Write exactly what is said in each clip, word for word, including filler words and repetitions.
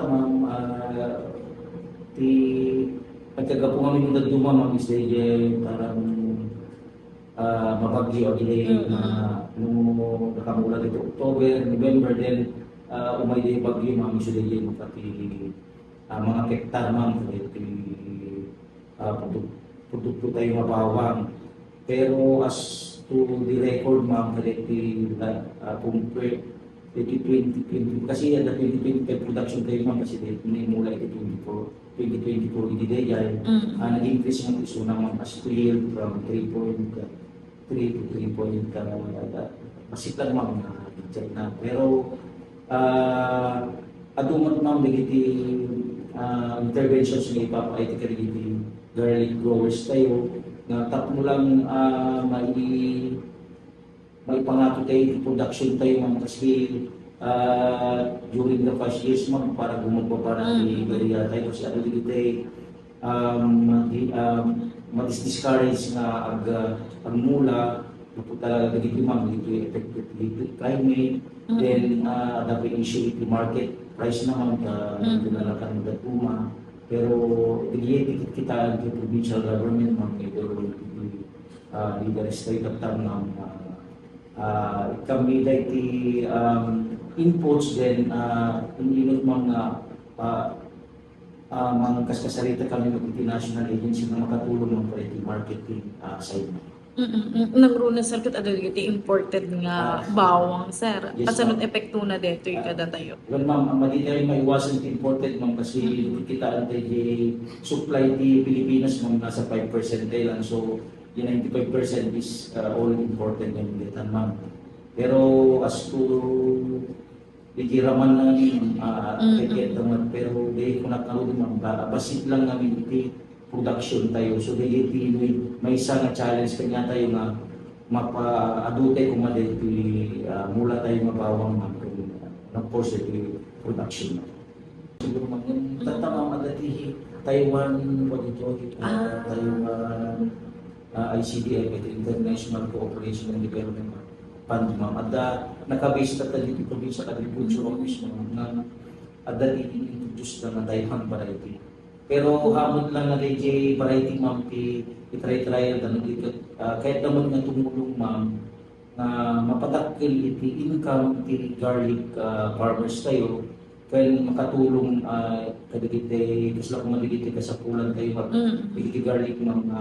Ma'am, ah, ti agkagapu ngamin dadduma, Ma'am, is daydiay parang, ah, mabagyo, agingga Mm. na no nakamula ditoy October, November, then, ah, umay daydiay bagyo, Ma'am, is daydiay makati, ah, mangapektar, Ma'am, kadaytoy ah, produk-, produkto tayo nga bawang. Pero as to the record, Ma'am, kadaytoy, ah, compare daytoy twenty twenty, kasi adda twenty twenty-five production tayo, Ma'am, kasi daytoy naimula iti twenty-four, twenty twenty-four, idi daydiay, Mm. ah, nag-increase nga isuna, Ma'am, as to yield from three point three to three point, ah, bassit lang, Ma'am, nga check na. Pero, ah, adu met, Ma'am, dagiti, ah, interventions nga ipapakita kadagiti garlic growers tayo nga tapno lang, ah, mai-, maipangato tayo iti production tayo, Ma'am, kasi, ah, during the past years, Ma'am, para gumagbaba na ti Mm. area tayo kasi adu dagiti, um, di, um, madis-discourage nga ag-, agmula, gapu talaga dagiti, Ma'am, dagiti affected dagiti climate. Mm. Then, ah, adda pay issue iti market price na, Ma'am, ta Mm. iti nalakan nga dadduma. Pero, dagiti ti kitkitaen ti provincial government, Ma'am, either iti, ah, leaders tayo tatta, Ma'am, ah, ah, ikkan mi dagiti, um, inputs, then, ah, inunot, Ma'am, nga, ah, ah, mangkaskasarita kami iti national agency nga makatulong, Ma'am, para iti marketing, ah, side. Mm, mm. Nangruna, sir, ket adda dagiti imported nga Ah, bawang, sir. Yes, Kasano ma'am. Epektona daytoy Ah, kadatayo? Well, ma'am, madi tayo maiwasan ti imported, ma'am, kasi Mm. kitkitaen tayo ti supply ti Pilipinas, ma'am, nasa five percent tayo lang. So, the ninety-five percent is, ah, all imported nga biletan, ma'am. Pero as to Iti raman na ni, ah, Mm. ticket naman, pero di ko nakarod, ma'am, ba-, bassit lang namin iti production tayo. So, di iti may, maysa nga challenge kanya tayo nga mapaadu tayo koma diti, ah, mula tayo mabawang, ma'am, kung, of course, iti production. Siguro, ma'am, yung Mm. tatta, ma'am, adda ti Taiwan, what ito, ito, Ah. Taiwan, ah, I C D F, iti International Cooperation and Development Fund, ma'am. Adda, nakabase tatta diti Provincial Agriculture Mm. Office, ma'am, nga adda ti in-introduce na nga Taiwan variety. Pero amot lang nga dayjay variety, ma'am, ti itry-try da, no, di ket, ah, kayatda met nga tumulong, ma'am, nga mapadakkel iti income ti garlic, ah, farmers tayo, ken makatulong, ah, kadagiti, kasla koma dagiti kasapulan tayo, ma'am. Mm. Dagiti garlic, ma'am, nga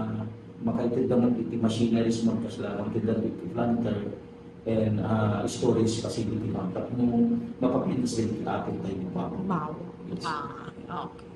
makaitedda met iti machineries, ma'am, kasla makaitedda iti planter and, ah, storage facility, ma'am. Tapno mapapintas dagiti apit tayo, ma'am. Wow. Yes. Ah, okay.